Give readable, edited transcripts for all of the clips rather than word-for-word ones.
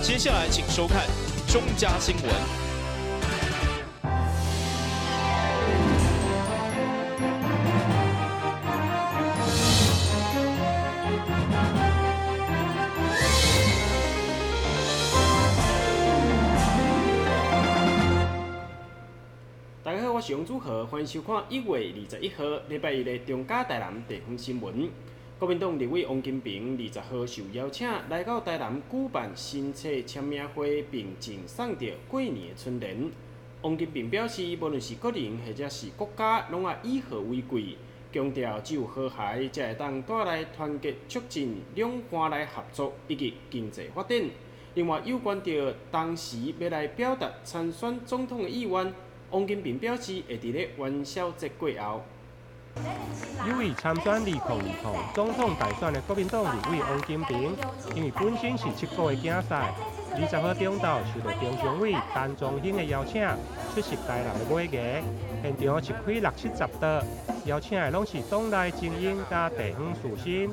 接下來請收看中嘉新聞。大家好，我是王祖豪，歡迎收看1月21號禮拜一的中嘉台南地方新聞。國民黨立委王金平20號受邀請來到台南舉辦新冊簽名會，並贈送著過年的春聯。王金平表示，無論是個人或者是國家，攏愛以和為貴，強調只有和諧才會當帶來團結，促進兩岸來合作以及經濟發展。另外，有關著當時欲來表達參選總統的意願，王金平表示會佇咧元宵節過後。有意參選2020總統大選的國民黨立委王金平，因為本身是七股的囝婿，20號中晝受到中常委陳宗興的邀請，出席台南的尾牙，現場一開六七十桌，邀請的攏是黨內精英佮地方士紳。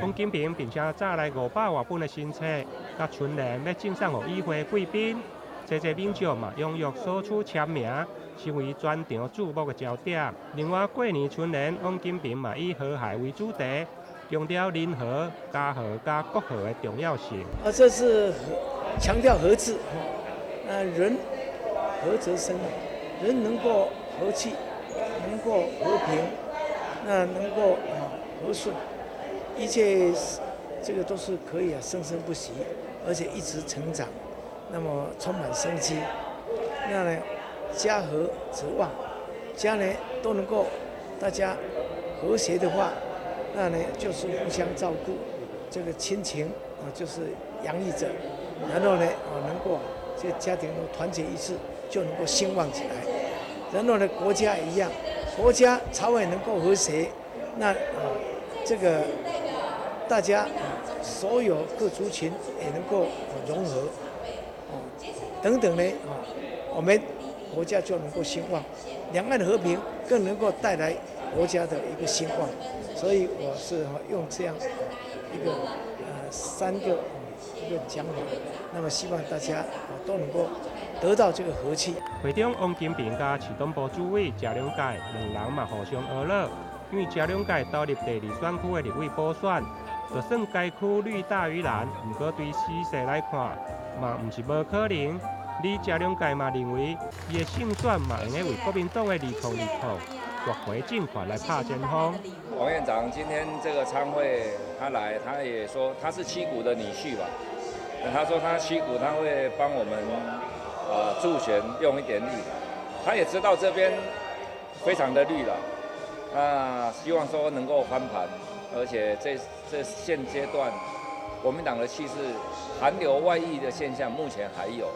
王金平並且帶來500外本的新冊，佮春聯欲贈送予與會貴賓，濟濟民眾嘛踴躍索取簽名，成為全場注目的焦點。另外，過年春聯，王金平嘛以和諧為主題，強調人和、家和、佮國和的重要性。啊，這是強調和字，那人和則生，人能夠和氣，能夠和平，那能夠和順，一切這個都是可以啊，生生不息，而且一直成長，那麼充滿生機。那呢，家和則旺，家呢都能夠大家和諧的話，那呢就是互相照顧，這個親情啊就是洋溢著，然後呢啊能夠這個家庭都團結一致，就能夠興旺起來。然後呢國家也一樣，國家朝野能夠和諧，那啊這個大家所有各族群也能夠融合，哦等等呢啊我們國家就能夠興旺，兩岸和平更能夠帶來國家的一個興旺，所以我是用這樣一個三個一個講法，那麼希望大家都能夠得到這個和氣。會中王金平佮市黨部主委謝龍介兩人嘛互相呵咾，因為謝龍介投入第二選區的立委補選，就算該區綠大於藍，毋過對時勢來看，嘛毋是無可能。而謝龍介嘛認為，伊的勝選嘛會用為國民黨的2020奪回政權來拍前鋒。王院長今天這個參會，他來，他也說他是七股的女婿吧？他說他七股他會幫我們助選用一點力，他也知道這邊非常的綠了，那希望說能夠翻盤，而且這現階段國民黨的氣勢寒流外溢的現象目前還有。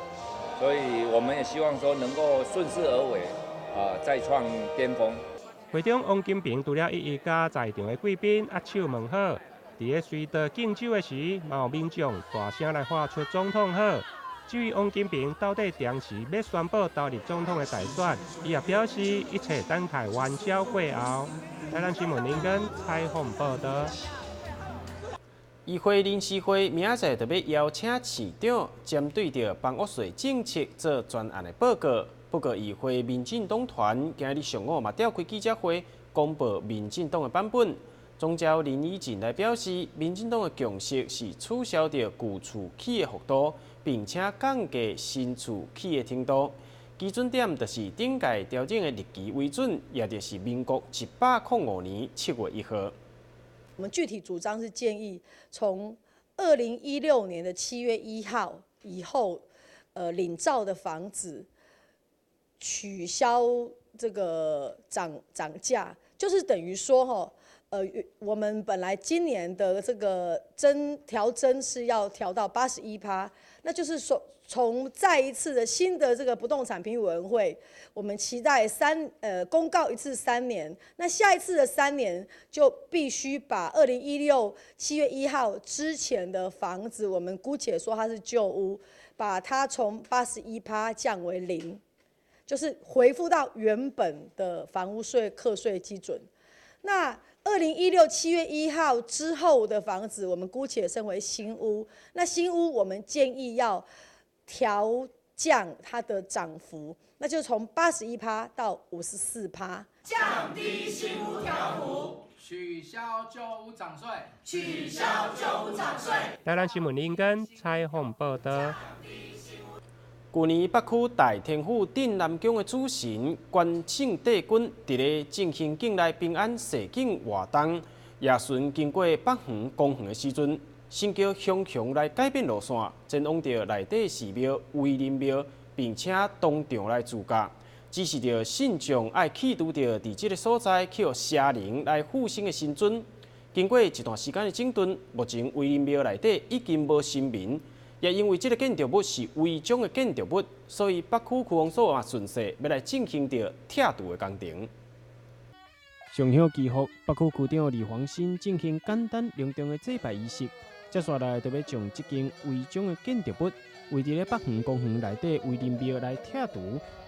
所以我們也希望說能夠順勢而為，啊，再創巔峰。會中，王金平除了一一佮在場的貴賓握手問好，佇咧隨桌敬酒的時，嘛有民眾大聲來喊出總統好。至於王金平到底當時欲宣布投入總統的大選，伊也表示一切等待元宵過後。台南新聞林根採訪報道。議會臨時會明仔載就欲邀請市長針對著房屋稅政策做專案的報告。不過，議會民進黨團今日上午嘛召開記者會，公布民進黨的版本。總召林宜進來表示，民進黨的共識是取消著舊厝起的幅度，並且降低新厝起的程度。基準點就是頂屆調整的日期為準，也就是民國105年7月1號。我們具體主張是建議從2016年的7月1號以後，領照的房子取消這個漲價，就是等於說，哈，我們本來今年的這個調增是要調到81%，那就是說，從再一次的新的這個不動產評議委員會，我們期待公告一次三年，那下一次的三年就必須把2016 7月1號之前的房子，我們姑且說它是舊屋，把它從81%降為0，就是恢復到原本的房屋稅課稅基準。那2016 7月1號之後的房子，我們姑且稱為新屋。那新屋我們建議要調降它的漲幅，那就從81趴到54趴。降低新屋調幅，取消舊屋漲稅，取消舊屋漲稅。台南新聞林根採訪報道。舊年北區大天府鎮南宮的主神關聖帝君，佇咧進行境內平安祭敬活動，夜巡經過北園公園的時陣，神轎雄雄來改變路線，前往著內底寺廟威仁廟，並且當場來自駕，指示著信眾愛去拄著佇這个所在去予邪靈來附身的神尊。經過一段時間的整頓，目前威仁廟內底已經無神明。也因為這个建築物是違章的建築物，所以北區區公所嘛順勢欲來進行著拆除的工程。上香祈福，北區區長李黃新進行簡單隆重的祭拜儀式，接下來就欲將這間違章的建築物位佇咧北園公園內底威仁廟來拆除。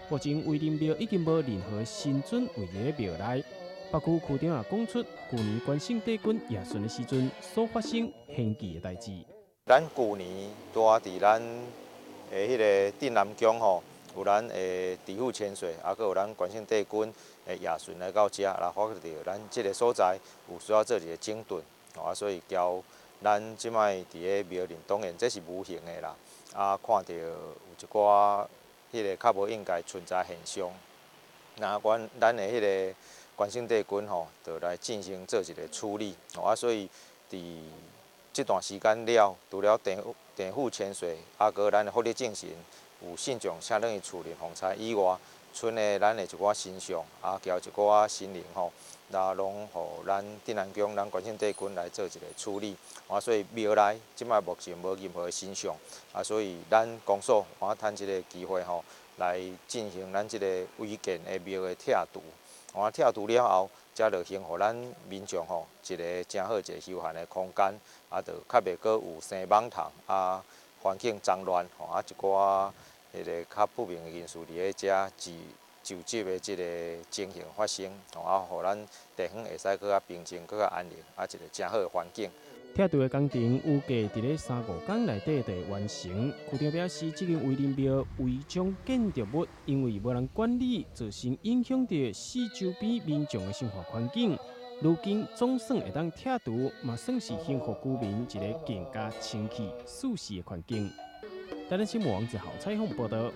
目前威仁廟已經無任何神尊位佇咧廟內。北區區長也講出，舊年關聖帝君夜巡的時陣所發生玄奇的代誌。咱舊年拄仔佇咱的彼个鎮南宮吼，有咱的知府千歲，啊，閣有咱關聖帝君的夜巡來到遮，來發覺著咱這个所在有需要做一个整頓，啊，所以交咱這擺佇咧廟裡，當然這是無形的啦，啊，看著有一寡彼个較無應該存在現象，那阮咱的彼个關聖帝君吼，就來進行做一个處理，啊，所以佇這段時間了，除了地府千歲，啊，閣咱的福利正神有信眾請轉去厝裡奉差以外，賰的咱的一寡神像，啊，交一寡神靈吼，那攏予咱鎮南宮、咱關聖帝君來做一个處理。啊，所以廟內這擺目前無任何的神像，啊，所以咱公所我趁這个機會吼，來進行咱這个違建的廟的拆除。啊，拆除了後，才就先予咱民眾吼一个誠好一个休閒的空間，啊，就較袂閣有生蠓蟲啊，環境髒亂吼，啊，一寡彼个較不明的因素佇咧遮聚聚集的這个情形發生，吼啊，予咱地方會使閣較平靜、閣較安寧，啊，一个誠好的環境。拆除的工程預計佇咧三五工內底就會完成。區長表示，這間威仁廟違章建築物因為無人管理，造成影響著四周邊民眾的生活環境。如今總算會當拆除，嘛算是還予居民一个更加清氣、舒適的環境。台南新聞王子豪採訪報導。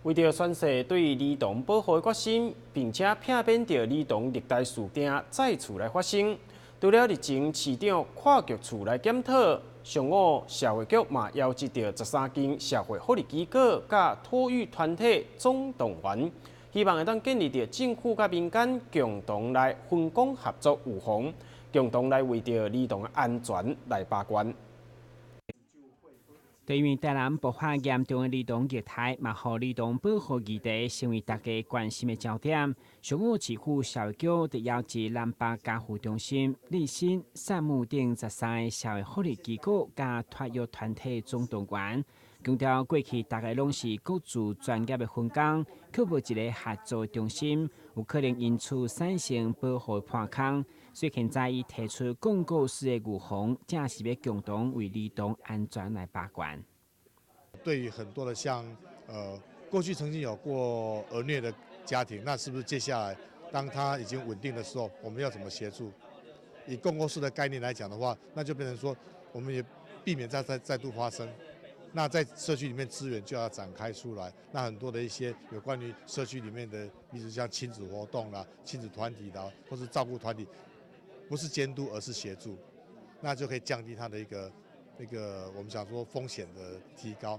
為著宣示對兒童保護的決心，並且避免著兒童虐待事件再次來發生，除了日前市長跨局處來檢討，上午社會局嘛邀集著13間社會福利機構佮托育團體總動員，希望會當建立著政府佮民間共同來分工合作預防，共同來為著兒童的安全來把關。對於台南爆發嚴重的兒童虐待，嘛予兒童保護議題成為大家關心的焦點。上午市府社會局佇邀集南北家護中心、立新、善牧等13个社會福利機構佮托育團體總動員，強調過去大家攏是各自專業的分工，卻無一个合作中心，有可能因此產生保護破空。所以現在伊提出共構式的預防，正是欲共同為兒童安全來把關。對於很多的像過去曾經有過兒虐的家庭，那是不是接下來當他已經穩定的時候，我們要怎麼協助？以共構式的概念來講的話，那就變成說，我們也避免再度發生。那在社區裡面資源就要展開出來，那很多的一些有關於社區裡面的，比如像親子活動啦、親子團體啦，或是照顧團體，不是監督，而是協助，那就可以降低他的一個那個我們想說風險的提高，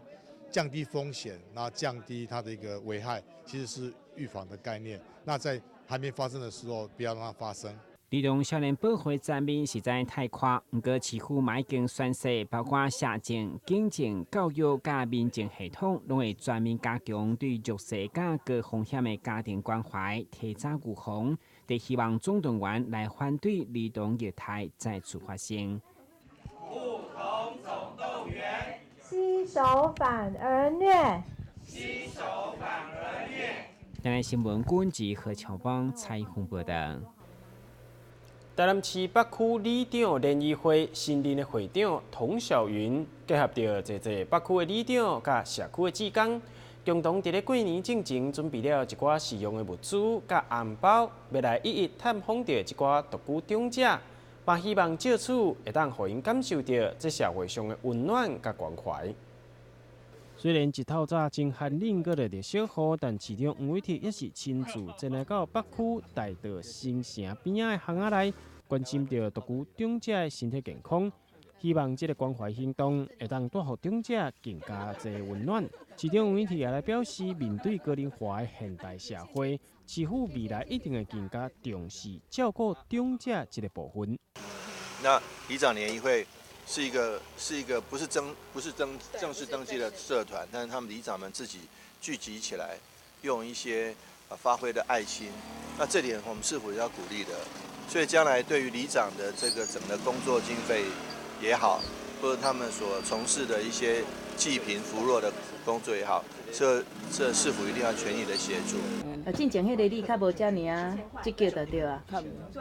降低風險，那降低它的一個危害，其實是預防的概念。那在還沒發生的時候，不要讓它發生。兒童少年保護層面實在太寬，毋過市府嘛已經宣示，包括社政、警政、教育佮民政系統，攏會全面加強對弱勢佮高風險的家庭關懷，提早預防，佇希望總動員來反對兒童虐待再次發生。護童總動員，攜手反兒虐，攜手反兒虐。台南新聞郭文吉何喬邦採訪報導。台南市北區里長聯誼會新任的會長童小雲，結合著濟濟北區的里長佮社區的志工，共同佇咧過年進前準備了一寡實用的物資佮紅包，欲來一一探訪著一寡獨居長者，嘛希望藉此會當予𪜶感受著這社會上的溫暖佮關懷。雖然一透早真寒冷，閣落著小雨，但市長黃偉哲猶是親自前來到北區大道新城邊仔的巷仔內，關心著獨居長者的身體健康，希望這个關懷行動會當帶予長者更加濟溫暖。市長黃偉哲也來表示，面對高齡化的現代社會，市府未來一定會更加重視照顧長者這个部分。那里長聯誼會是一個不是正式登記的社團，但是他們里長們自己聚集起來，用一些發揮的愛心，那這點我們市府要鼓勵的。所以將來對於里長的這個整個工作經費也好，或者他們所從事的一些濟貧扶弱的工作也好，這市府一定要全力的協助。進前彼个里較無遮爾仔積極就對啊，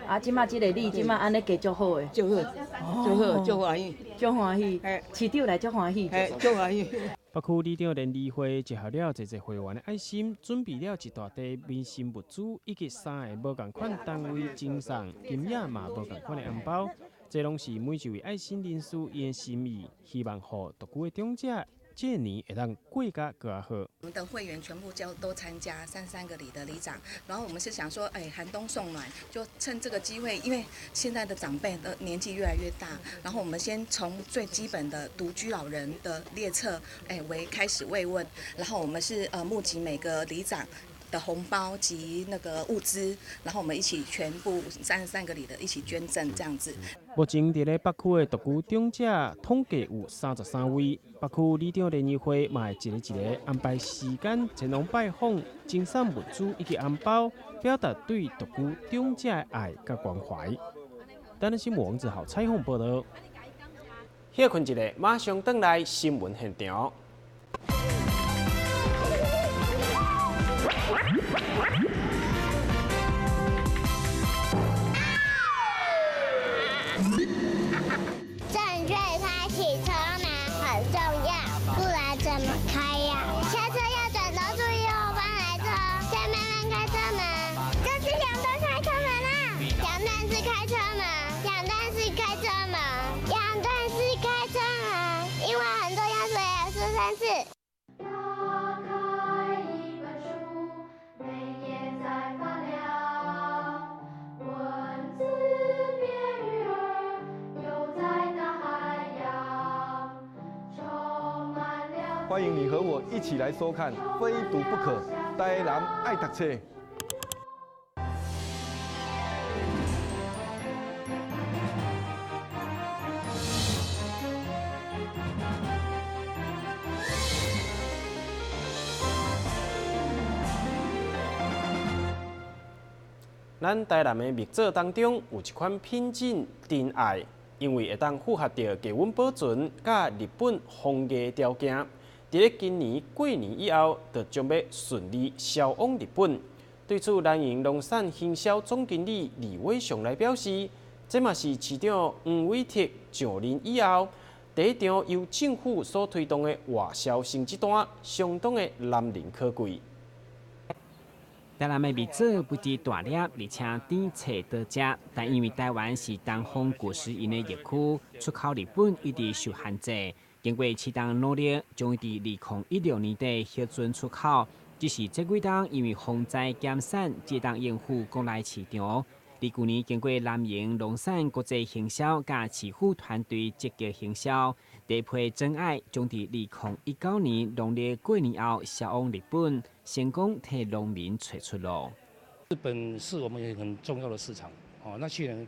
啊，這馬這个里這馬按呢加足好的，足好，足好，足歡喜，足歡喜，市長來足歡喜，足歡喜。北區里長聯誼會集合了濟濟會員的愛心，準備了一大袋民生物資，以及三個無仝款單位贈送金額嘛無仝款的紅包。這攏是每一位愛心人士𪜶的心意，希望予獨居的長者這年會當過甲閣較好。我們的會員全部就都參加33個里的里長，然後我們是想說，哎，寒冬送暖，就趁這個機會，因為現在的長輩的年紀越來越大，然後我們先從最基本的獨居老人的列冊，哎，為開始慰問，然後我們是募集每個里長的紅包及那個物資，然後我們一起全部33個里的一起捐贈這樣子。目前佇咧北區的獨居長者統計有33位，北區里長聯誼會嘛會一个一个安排時間前往拜訪，贈送物資以及紅包，表達對獨居長者的愛佮關懷。台南新聞王子豪採訪報導。歇睏一下，馬上轉來新聞現場。正確開啟車門很重要，不然怎麼開呀？下車要轉頭注意後方來車，再慢慢開車門。這是兩段開車門啊！兩段式開車門，兩段式開車門，兩段式開車門，因為很重要，所以要說三次。打開一本書，每頁在發亮，文字變魚兒，游在大海洋，充滿了。歡迎你和我一起來收看《非讀不可》，台南愛讀冊。咱台南的蜜棗當中有一款品種珍愛，因為會當符合著低溫保存佮日本防疫條件，佇咧今年過年以後，就將欲順利銷往日本。對此，南瀛農產行銷總經理李偉雄來表示，這嘛是市長黃偉哲上任以後，第一張由政府所推動的外銷成績單，相當的難能可貴。台南的蜜棗不止大粒，而且甜脆多汁。但因為台灣是東方果實蠅的疫區，出口日本一直受限制。經過適當努力，終於佇2016年底核准出口。只是這幾冬因為洪災減產，這當應付國內市場。而舊年經過南瀛農產國際行銷佮市府團隊積極行銷，第一批珍愛將佇2019年農曆過年後銷往日本，成功替農民揣出路。日本是我們也很重要的市場，哦，那去年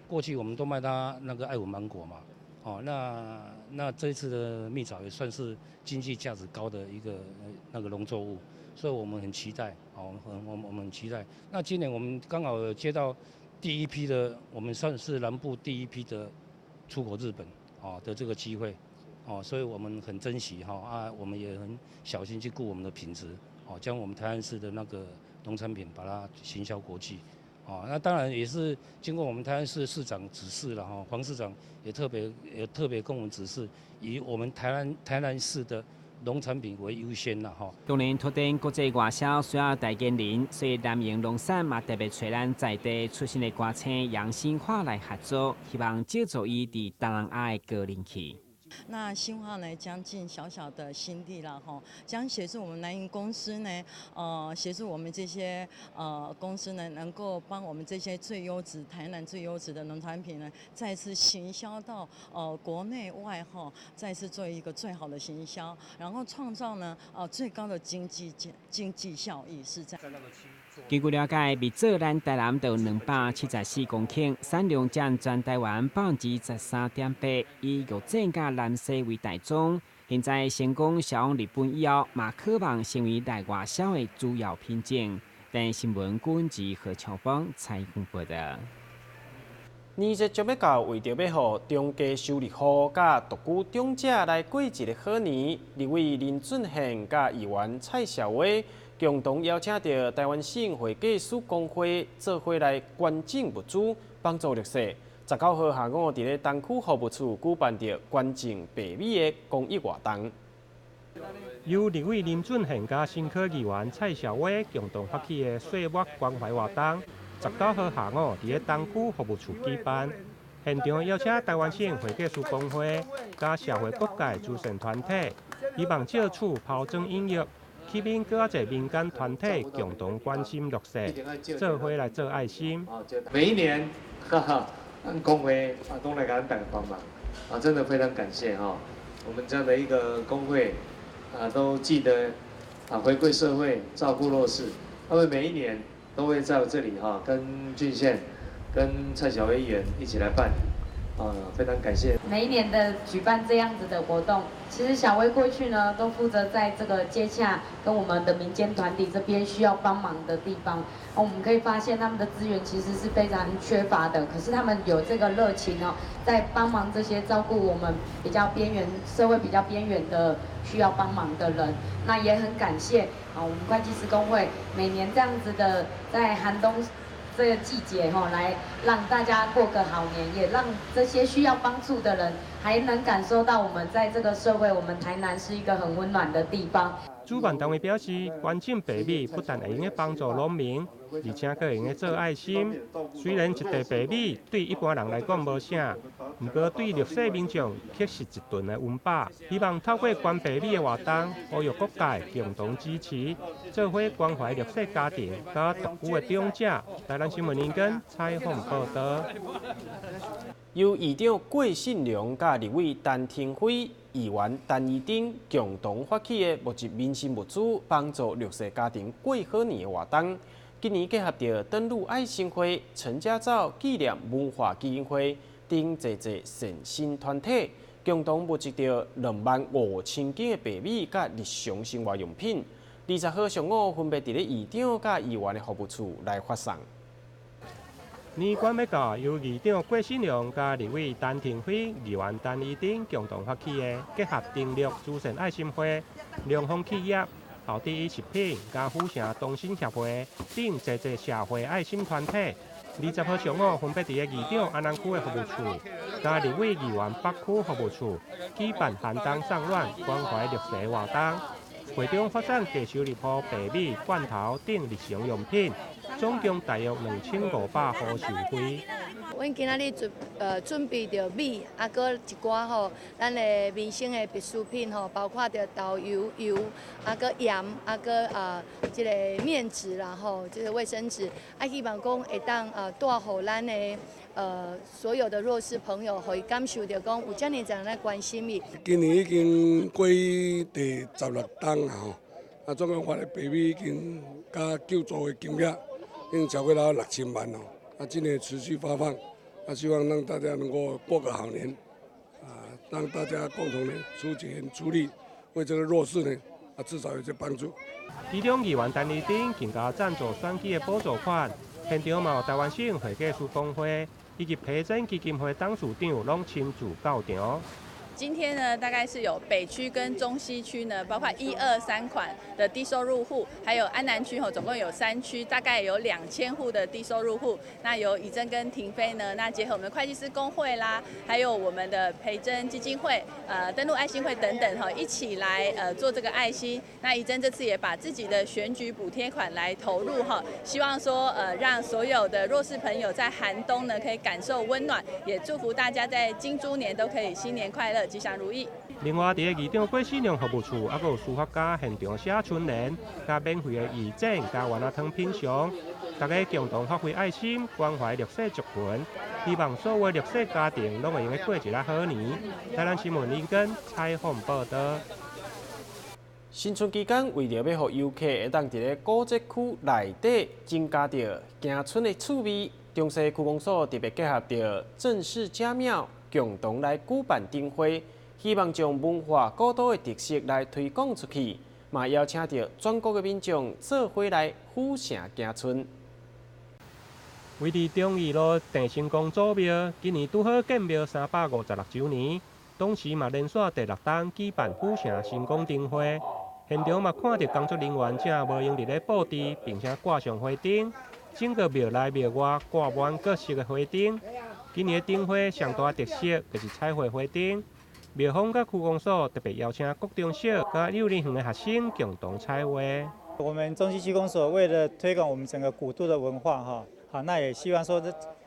過去我們都賣他那個愛文芒果嘛，哦，那這一次的蜜棗也算是經濟價值高的一個那個農作物，所以我們很期待，哦，我們很期待。那今年我們剛好接到第一批的，我們算是南部第一批的出口日本，哦的這個機會，哦，所以我們很珍惜哈啊，我們也很小心去顧我們的品質，哦，將我們台南市的那個農產品把它行銷國際，哦，那當然也是經過我們台南市市長指示了哈，黃市長也特別跟我們指示，以我們台南市的農產品為優先啦哈。當然，拓展國際外銷需要代言人，所以南榮農產嘛特別揣咱在地出身的歌星楊新華來合作，希望借助伊佇東南亞的高人氣。那新化呢，將盡小小的心力了哈，將協助我們南瀛公司呢，協助我們這些公司呢，能夠幫我們這些最優質台南最優質的農產品呢，再次行銷到國內外哈，再次做一個最好的行銷，然後創造呢最高的經濟效益是這樣。根據了解，蜜棗咱台南就274公頃，產量佔全台灣13.8%，以玉井佮南勢為大宗。現在成功銷往日本以後，嘛可望成為內外銷的主要品種。台新聞郭文吉何巧芳採訪報導。年節就欲到，為著欲予中低收入戶佮獨居長者來過一个好年，立委林俊憲佮議員蔡小威共同邀請著臺灣省會計師公會做伙來捐贈物資，幫助弱勢。19號下午，佇咧東區服務處舉辦著捐贈白米的公益活動。由立委林俊憲佮新科議員蔡小威共同發起的歲末關懷活動，19號下午佇咧東區服務處舉辦。現場邀請臺灣省會計師公會佮社會各界慈善團體，希望借此拋磚引玉，吸引閣較濟民間團體共同關心弱勢，做伙來做愛心。每一年，哈哈，咱公會啊攏來共咱大家幫忙，啊，真的非常感謝哈。我們這樣的一個公會啊，都記得啊回饋社會，照顧弱勢。他們每一年都會在這裡哈，跟俊憲、跟蔡小薇議員一起來辦理，啊，非常感謝。每一年的舉辦這樣子的活動，其實小薇過去呢都負責在這個接洽跟我們的民間團體這邊需要幫忙的地方。我們可以發現他們的資源其實是非常缺乏的，可是他們有這個熱情哦，在幫忙這些照顧我們比較邊緣社會比較邊緣的需要幫忙的人。那也很感謝啊，我們會計師公會每年這樣子的在寒冬這個季節吼，來讓大家過個好年，也讓這些需要幫助的人還能感受到我們在這個社會，我們台南是一個很溫暖的地方。主辦單位表示，捐贈白米不但會用得幫助農民，而且閣會用得做愛心。雖然一袋白米對一般人來講無啥，毋過對弱勢民眾卻是一頓的溫飽。希望透過捐白米的活動，呼籲各界共同支持，做伙關懷弱勢家庭佮獨居的長者。台南新聞林根採訪報導。由議長郭信良佮立委陳亭妃、議員陳怡貞共同發起的募集民生物資，幫助弱勢家庭過好年的活動，今年結合著登錄愛心會、陳家藻紀念文化基金會等濟濟善心團體，共同募集著25,000斤的白米佮日常生活用品。20號上午，分別佇咧議長佮議員的服務處來發送。年關欲到，由議長郭信良佮立委陳亭妃、議員陳怡貞共同發起的結合登錄慈善愛心會、良豐企業、後第一食品、佮府城同心協會等濟濟社會愛心團體，20號上午分別佇咧議長安南區的服務處，佮立委議員北區服務處舉辦寒冬送暖關懷弱勢活動。會中發送低收入戶白米、罐頭等日常用品，總共大約2500戶受惠。阮今仔日準備著米，啊，閣一寡吼，咱的民生的必需品吼，包括著豆油、油，啊，閣鹽，啊，閣這个面紙啦吼，這个衛生紙，啊，希望講會當帶予咱的所有的弱勢朋友，予伊感受著講有遮爾濟人來關心伊。今年已經過第16冬啊吼，啊，總共發的白米已經佮救助的金額已經超過了6000萬哦。啊，今年持續發放，啊，希望讓大家能夠過個好年，啊，讓大家共同的出錢出力，為這個弱勢呢，啊，至少有些幫助。其中議員陳怡貞更加贊助選舉的補助款，現場嘛有臺灣省會計師公會以及培正基金會董事長攏親自到場。今天呢，大概是有北區跟中西區呢，包括一二三款的低收入戶，還有安南區吼，總共有三區，大概有2000戶的低收入戶。那由以真跟婷飛呢，那結合我們會計師公會啦，還有我們的培真基金會、登錄愛心會等等哈，一起來做這個愛心。那以真這次也把自己的選舉補貼款來投入哈，希望說讓所有的弱勢朋友在寒冬呢可以感受溫暖，也祝福大家在金豬年都可以新年快樂，吉祥如意。另外，佇个議長郭世良服務處，猶閣有書法家現場寫春聯，佮免費的義診佮丸仔湯品嚐，大家共同發揮愛心，關懷弱勢族群，希望所有弱勢家庭攏會用得過一个好年。台南新聞林根採訪報導。新春期間，為著欲予遊客會當佇咧古蹟區內底增加著行春的趣味，中西區公所特別結合著鄭氏家廟，共同來舉辦燈會，希望將文化古都的特色來推廣出去，嘛邀請著全國的民眾做伙來府城行春。位佇忠義路鄭成功祖廟，今年拄好建廟356週年，當時嘛連續第六冬舉辦府城成功燈會。現場嘛看著工作人員正無閒佇咧佈置，並且掛上花燈，整個廟內廟外掛滿各色的花燈。今年的燈會上大特色就是彩繪花燈，廟方佮區公所特別邀請國中小佮幼兒園的學生共同彩繪。我們中西區公所為了推廣我們整個古都的文化，哈，好，那也希望說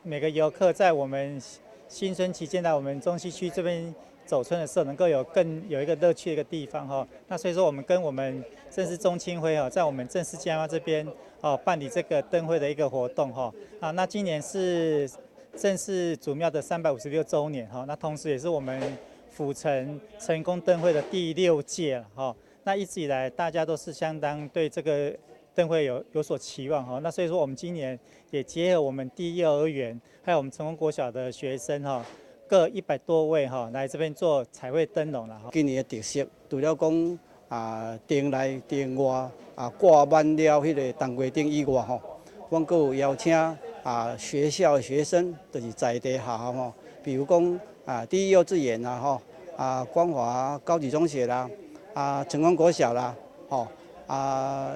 每個遊客在我們新春期間來我們中西區這邊走春的時候，能夠有更有一個樂趣的一個地方哈。那所以說，我們跟我們鄭氏宗親會哈，在我們鄭氏家廟這邊哦辦理這個燈會的一個活動哈。啊，那今年是鄭氏祖廟的356週年哈，那同時也是我們府城成功燈會的第六屆了哈。那一直以來，大家都是相當對這個燈會有所期望哈。那所以說，我們今年也結合我們第一幼兒園，還有我們成功國小的學生哈，各100多位哈，來這邊做彩繪燈籠啦。今年的特色，除了講啊，殿內殿外啊掛滿了彼个冬瓜燈以外吼，阮閣有邀請啊學校的學生，就是在地學校吼，比如講啊第一幼稚園啦吼，啊光華高級中學啦，啊成功國小啦，吼啊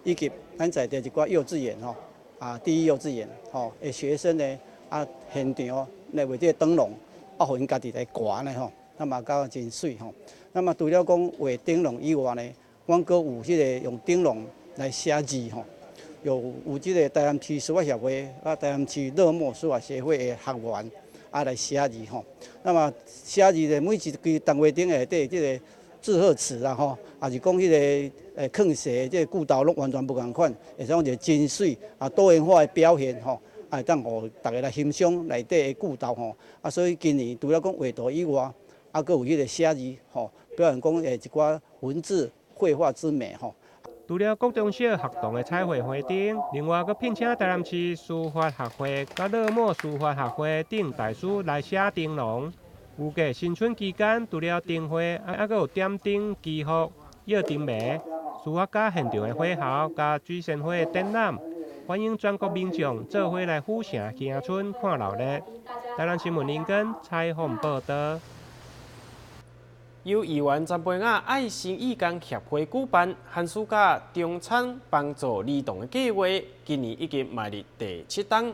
以及咱在地一寡幼稚園吼，啊第一幼稚園吼的學生呢，啊現場來畫這個燈籠。啊，予𪜶家己來掛呢吼，那嘛感覺真媠吼。那麼除了講畫燈籠以外呢，阮閣有彼个用燈籠來寫字吼，有這个台南市書法協會啊，台南市落墨書法協會的學員啊來寫字吼。那麼寫字的每一支冬瓜燈內底這个祝賀詞啦吼，抑是講彼个囥勢這个句頭攏完全無仝款，會使講一个真媠啊多元化的表現吼。啊，會當予大家來欣賞內底的句頭吼，啊，所以今年除了講畫圖以外，啊，閣有彼个寫字吼，表現講一寡文字繪畫之美吼。除了國中小學堂的彩繪花燈，另外閣聘請台南市書法學會佮落墨書法學會等大師來寫燈籠。預計新春期間，除了燈會，啊，閣有點燈祈福、搖燈謎、書法家現場的火候佮水仙花的展覽。歡迎全國民眾做伙來府城行春看鬧熱。台南新聞林根採訪報導。由議員陳培雅愛心義工協會舉辦寒暑假中餐幫助兒童的計劃，今年已經邁入第七冬。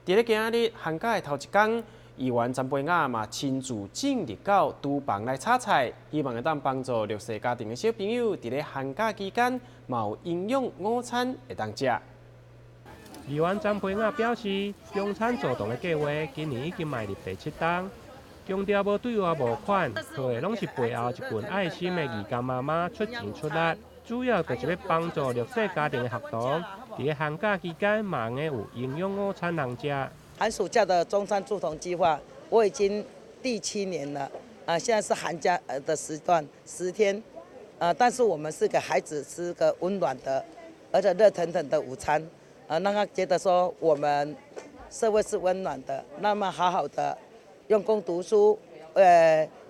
佇咧今仔日寒假的頭一工，議員陳培雅嘛親自進入到廚房來炒菜，希望會當幫助弱勢家庭的小朋友，佇咧寒假期間嘛有營養午餐會當食。議員陳培雅表示，中餐助童的計劃今年已經邁入第七冬，強調無對外募款，靠的攏是背後一群愛心的義工媽媽出錢出力，主要就是欲幫助弱勢家庭的學童，佇咧寒假期間嘛會有營養午餐通食。寒暑假的中餐助童計劃，我已經第七年了，啊，現在是寒假的時段，10天，啊，但是我們是給孩子吃個溫暖的，而且熱騰騰的午餐。啊，讓他覺得說我們社會是溫暖的，那麼好好的用功讀書，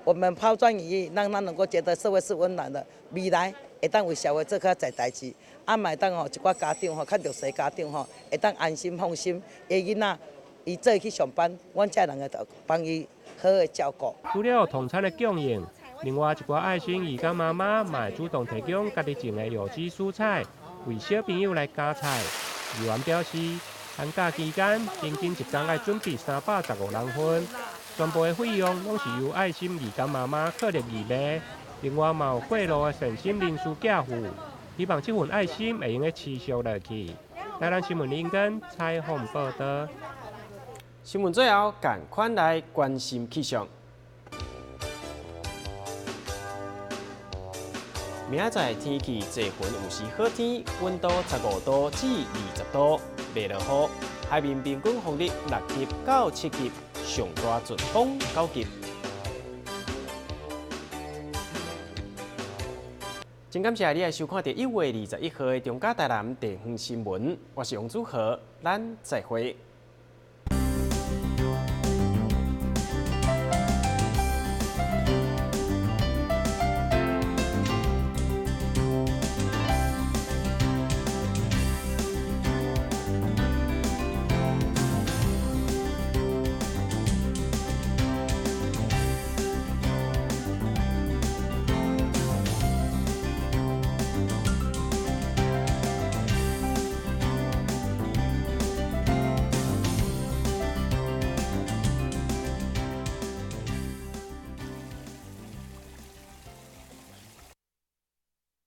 我們拋磚引玉，讓他能夠覺得社會是溫暖的。未來會當為社會做較濟代誌，啊，嘛會當吼一寡家長吼，較弱勢家長吼，會當安心放心，伊囡仔伊做去上班，阮遮人會幫伊好的照顧。除了統餐的供應，另外一寡愛心義工媽媽嘛會主動提供家己種的有機蔬菜，為小朋友來加菜。議員表示，寒假期間平均一工愛準備315人份，全部的費用攏是由愛心義工媽媽靠力義賣。另外嘛有過路的善心人士寄付，希望這份愛心會用得持續落去。台南新聞林根採訪報道。新聞最後，趕快來關心氣象。明仔載天氣濟雲有時好天，溫度15度至20度，袂落雨。海面平均風力6級到7級，上大陣風9級。真感謝你來收看佇1月21號的中嘉台南地方新聞，我是王祖豪，咱再會。